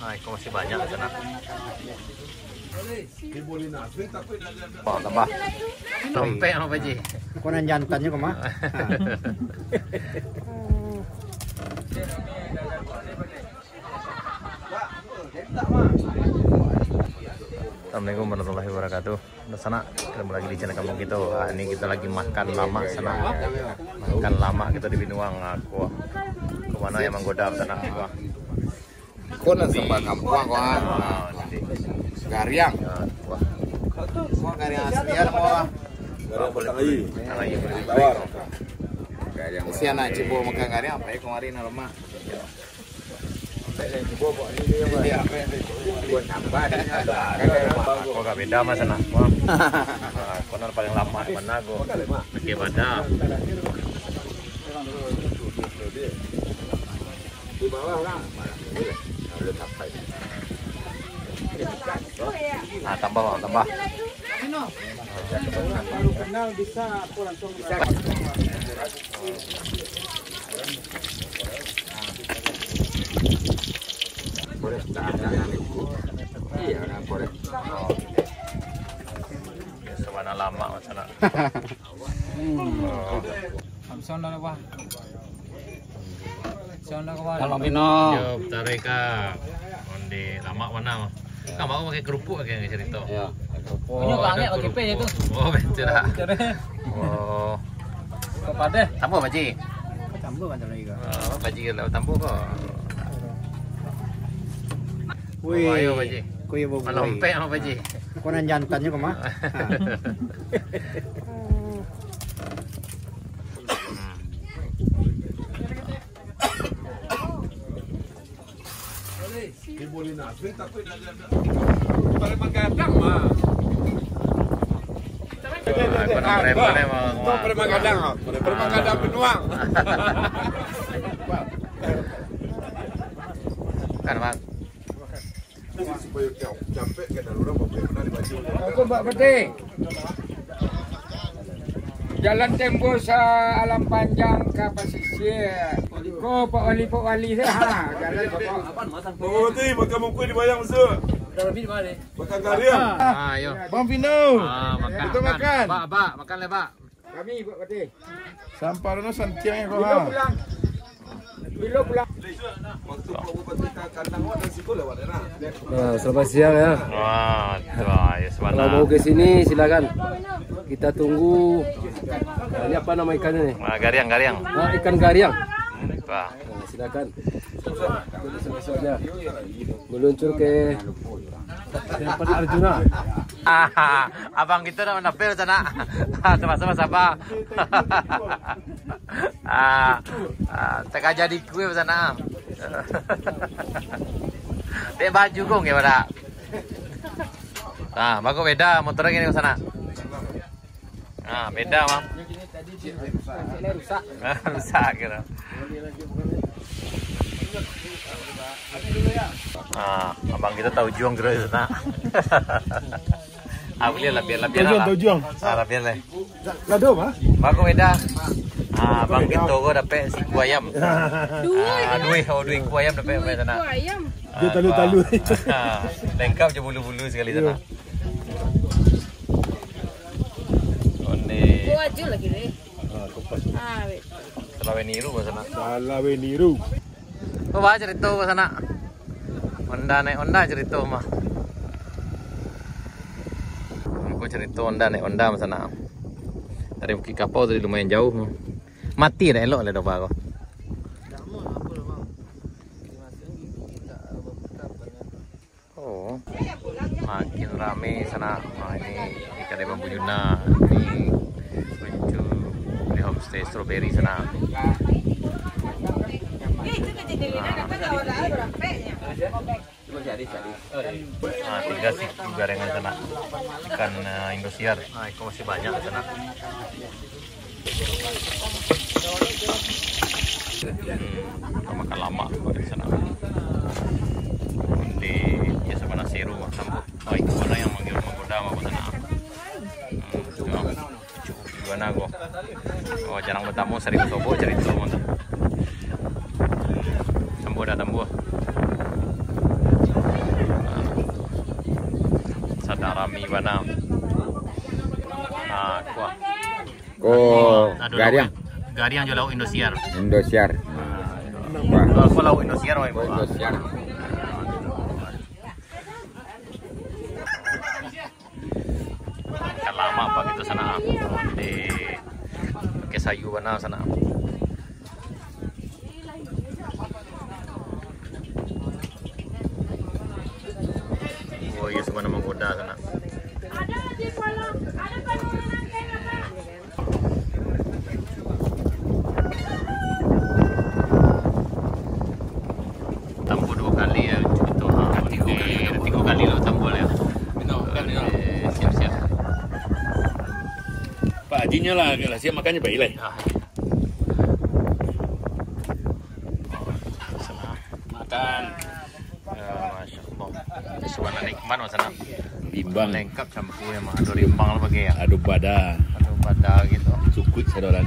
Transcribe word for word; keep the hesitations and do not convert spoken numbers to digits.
Nah, iko masih banyak di sana. Oh, tambah. Tompek apa, Ji? Kau nan jantan juga, mah. Assalamualaikum warahmatullahi wabarakatuh. Sanak, ketemu lagi di channel kampung kita. Ah, ini kita lagi makan lamak, sanak. Makan lamak kita di Binuang. Ah, kuah. Kemana yang menggoda, sanak? Kuah. Ko nan sambal kampuang ko, ah. Ah, nanti. Gariang. Ah, kuah. Ko gariang asli ado ko, ah. Gariang batang aia. Batang aia. Tawar. Gariang. Sia nak cubo makan gariang, apo yo kamari nan rumah. Ko agak beda, Mas, nah. Wah. Ah, ko nan paling lamak di mana ko? Pakai bada. Nah, tambah, Bang, tambah. Iyo, nah, korek. Sabana lamak, Mas, nah. Samson dah, Bah. Samson dah, kawan. Kalau Pino. Yo, tarik ka. Onde lamak mana? Kan baru pakai kerupuk, pakai cerita. Yo, pakai kerupuk. Banyak, oh, banyak pakai kerupuk. Oh, betul lah. Betul deh. Oh. Kok padah? Tambah, Pak Ji. Tambah, banyak lagi, Kak. Oh, Pak Ji kalau tambah kok. Wih. Oh, ayo, Pak Ji. Kau ya, Bobo. Malompek sama Pak Ji. Kau nan jantan juga, mah. Paling magadang, mah. Ah, paling magadang, ah. Paling magadang Binuang. Kan, Bang. Supayo capek ka dalam urang, bapak pernah dibaca. Assalamualaikum, Pak Patih. Jalan tembus, ah, Alam Panjang ka Pasisia. Ko Pak Wali, Pak Wali, ha, jalan Bapak. Pak Patih, makan mungkuih di bayang musuh. Makan gariang. Ah, ayo. Bang Pino. Ah, makan, makan. Abak, abak, makan lah, Bak. Kami buat patih. Sampah no santiang ko, ha. Bilo pulang. Bilo pulang. Waktu Pak Bupati ka kandang awak dari situ lewat, ya, nah. Nah, selamat siang, ya. Wah, wah, ya, kalau mau ke sini, silakan. Kita tunggu. Nah, ini apa nama ikannya, nih? Ah, gariang, gariang. Ah, ikan gariang. Wah. Nah, silakan. Besok-besoknya meluncur ke tempat Arjuna. Abang kito nak mandapil sanak. Sama-sama saba. Ah, ah, takaja di kue sanak. Dek baju kong ya pada. Ah, bagus beda motor gini sanak. Ah, beda, Mam. Rusak. Rusak kira. Ah, abang kita tahu juang kira itu, nah. Ah, boleh lah, biar lah, biar lah. Tahu juang. Ah, lah, biar lah. Lado, mah? Bagus beda. Ah, abang kita ko dapat siku ayam. Dua. Ah, dua, oh, dua iku ayam dapat, dapat sana. Iku ayam. Ah, talu-talu. Ah, lengkap je bulu-bulu sekali sana. Onde. Ko ajo lagi, deh. Ah, ko pas. Ah, wait. Salah weniru, Bang, sana. Salah weniru. Ko bah cerita, Bang, sana. Honda naik Honda cerita mah. Ko cerita Honda naik Honda, Bang, sana. Dari Bukit Kapau tadi lumayan jauh. Mati dah elok lah doba ko. Oh, makin rame sana. Wah, ini di kedai Bambu Yuna. Ini menuju di homestay strawberry sana. Nah, tinggal situ gorengan sana. Ikan, eh, Indosiar. Nah, itu masih banyak sana. Hmm, makan lamak di sana. Di, ya, Sabana Seru, Tambun. Oh, itu mana yang manggil manggoda, mah, sana. Hmm, itu, cukup gimana, gua. Oh, jarang bertamu, sering bersobok, cerita, mah, tu. Tambun dah, tambun. Rami bana. Ah, kuah. Ko Aduh, gariang. Gariang jo lauak Indosiar. Indosiar. Nah. Ko lauak Indosiar, wai. Ko Indosiar. Kan lamo pak kito sanak. Di pakai sayu bana sanak. Oh, iyo, sudah manggoda sanak. Tambah dua kali ya, itu ha, tiga kali, tiga kali lo tambah ya. Minum, kan, minum. Eh, siap-siap. Pak Haji nyo lah, lah siap makan nyo, Pak Ilai. Ah. Makan. Ya, Masya Allah. Suasana nikmat, Mas Anam. Rimbang. Lengkap campur, emang ado rimbang lah pakai ya. Ado bada. Ado bada gitu. Cukuik sadoran.